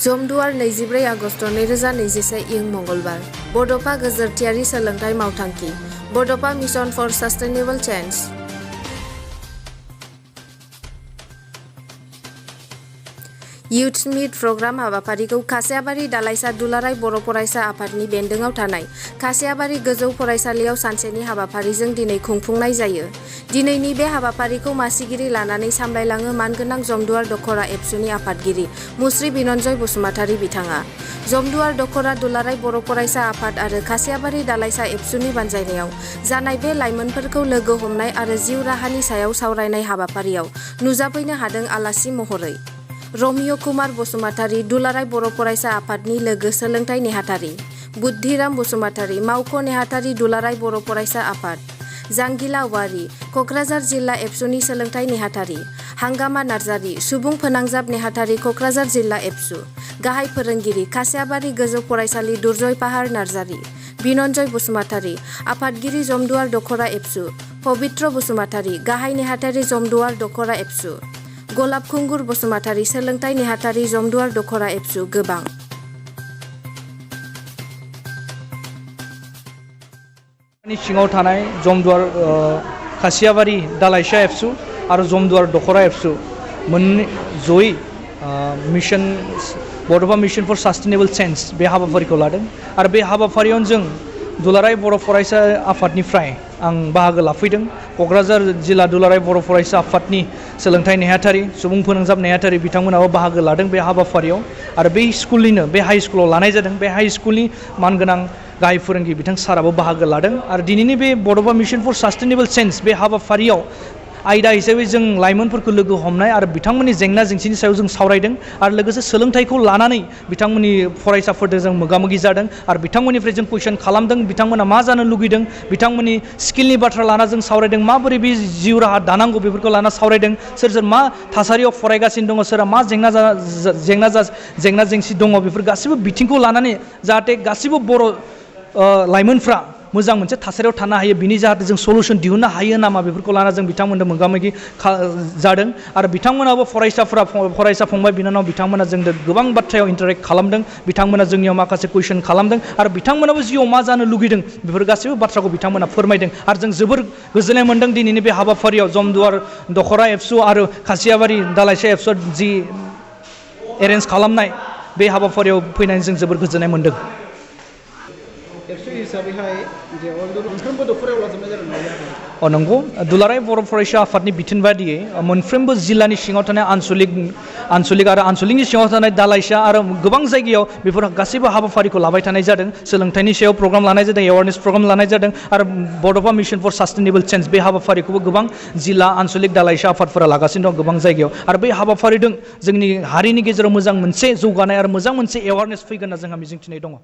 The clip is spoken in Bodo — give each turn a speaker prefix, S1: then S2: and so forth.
S1: जमदुवार 24 आगस्ट 2021 इं मंगलबार बड'फा गोजोरथियारि सोलोंथाइ मावथांखि Bodofa mission for sustainable change youth meet program हाबाफारिखौ खासियाबारि दालाइसा दुलाराय बर' फरायसा आफादनि बेन्दोङाव थानाय खासियाबारि गोजौ फरायसालियाव सानसेनि हाबाफारिजों दिनै खुंफुंनाय जायो। दिनैनि बे हाबाफारिखौ मासिगिरि लानानै सामलायलाङो मानगोनां जमदुवार दखरा एबसुनि आफादगिरि मुस्रि बिनन्जय बसुमतारी बिथाङा। जमदुवार दखरा दुलाराय बर' फरायसा आफाद आरो खासियाबारि दालाइसा एबसुनि बानजायनायाव जानाय बे लाइमोनफोरखौ लोगो हमनाय आरो जिउ राहानि सायाव सावरायनाय हाबाफारियाव नुजाफैनो हादों आलासि महरै रमिय कुमार बसुमतारी दुलाराय बर' फरायसा आफादनि लोगो सोलोंथाइ नेहाथारि, बुद्धिराम बसुमतारी मावख' नेहाथारि दुलाराय बर' फरायसा आफाद, जांगिला औवारी क'क्राझार जिल्ला एबसुनि सोलोंथाइ नेहाथारि, हांगामा नार्जारी सुबुं फोनांजाब नेहाथारि क'क्राझार जिल्ला एबसु, गाहाय फोरोंगिरि खासियाबारि गोजौ फरायसालि दुर्जय पाहार नार्जारी, बिनन्जय बसुमतारी आफादगिरि जमदुवार दखरा एबसु, पबित्र बसुमतारी गाहाय नेहाथारि जमदुवार दखरा एबसु, गलाब खुंगुर बसुमतारी सोलोंथाइ नेहाथारि जमदुवार दखरा एबसु गोबां।
S2: सिङाव थानाय जमदुवार खासियाबारि दालाइसा एबसु आरो जमदुवार दखरा एबसु मोननै जयै mission Bodofa mission for sustainable change बे हाबाफारिखौ लादों आरो बे हाबाफारियाव जों दुलाराय बर' फरायसा आफादनिफ्राय आं बाहागो लाफैदों। क'क्राझार जिल्ला दुलाराय बर' फरायसा आफादनि सोलोंथाइ नेहाथारि सुबुं फोनांजाब नेहाथारि बिथांमोनाबो बाहागो लादों बे हाबाफारियाव आरो बे स्कुलनिनो बे हाइ स्कुलाव लानाय जादों। बे हाइ स्कुलनि मानगोनां गाहाय फोरोंगिरि बिथां साराबो बाहागो लादों आरो दिनैनि बे बड'फा मिशन फर सस्टेनेबल चेन्ज बे हाबाफारियाव आयदा हिसाबै जों लाइमोनफोरखौ लोगो हमनाय आरो बिथांमोननि जेंना जेंसिनि सायाव जों सावरायदों आरो लोगोसे सोलोंथाइखौ लानानै बिथांमोननि फरायसाफोरजों जों मोगा मोगि जादों आरो बिथांमोननिफ्राय जों कुइसन खालामदों बिथांमोना मा जानो लुगैदों बिथांमोननि स्किलनि बाथ्रा लाना जों सावरायदों माबोरै बे जिउ राहा दानांगौ बेफोरखौ लाना सावरायदों सोर सोर मा थासारियाव फरायगासिनो दङ सोरहा मा जेंना जेंसि दङ बेफोर गासैबो बिथिंखौ लानानै जाहाथे गासैबो बर' लाइमोनफ्रा मोजां मोनसे थासारियाव थानो हायो बिनि जाहाथे जों सलुसन दिहुननो हायो नामा बेफोरखौ लाना जों बिथांमोननो मोगा मोगि जादों आरो बिथांमोनाबो फरायसा फंबाय बिनानाव बिथांमोना जोंनो गोबां बाथ्रायाव इन्टारेक्ट खालामदों बिथांमोना जोंनियाव माखासे कुइसन खालामदों आरो बिथांमोनाबो जिउआव मा जानो लुगैदों बेफोर गासैबो बाथ्राखौ बिथांमोना फोरमायदों आरो जों जोबोर गोजोननाय मोन्दों दिनैनि बे हाबाफारियाव जमदुवार दखरा एबसु आरो खासियाबारि दालाइसा एबसु जि एरेन्ज खालामनाय बे हाबाफारियाव फैनानै जों जोबोर गोजोननाय मोन्दों। नंगौ दुलाराय बर' फरायसा आफादनि बिथोन बादियै मोनफ्रोमबो जिल्लानि सिङाव थानाय आनसलिक आरो आनसलिकनि सिङाव थानाय दालाइसा आरो गोबां जायगायाव बेफोर गासैबो हाबाफारिखौ लाबाय थानाय जादों। सोलोंथाइनि सायाव प्रग्राम लानाय जादों एवारनेस प्रग्राम लानाय जादों आरो बड'फा मिशन फर सस्टेनेबल चेन्ज बे हाबाफारिखौबो गोबां जिल्ला आनसलिक दालाइसा आफादफोरा लागासिनो दं गोबां जायगायाव आरो बे हाबाफारिजों जोंनि हारिनि गेजेराव मोजां मोनसे जौगानाय आरो मोजां मोनसे एवारनेस फैगोन होनना जोंहा मिजिंथिनाय दङ।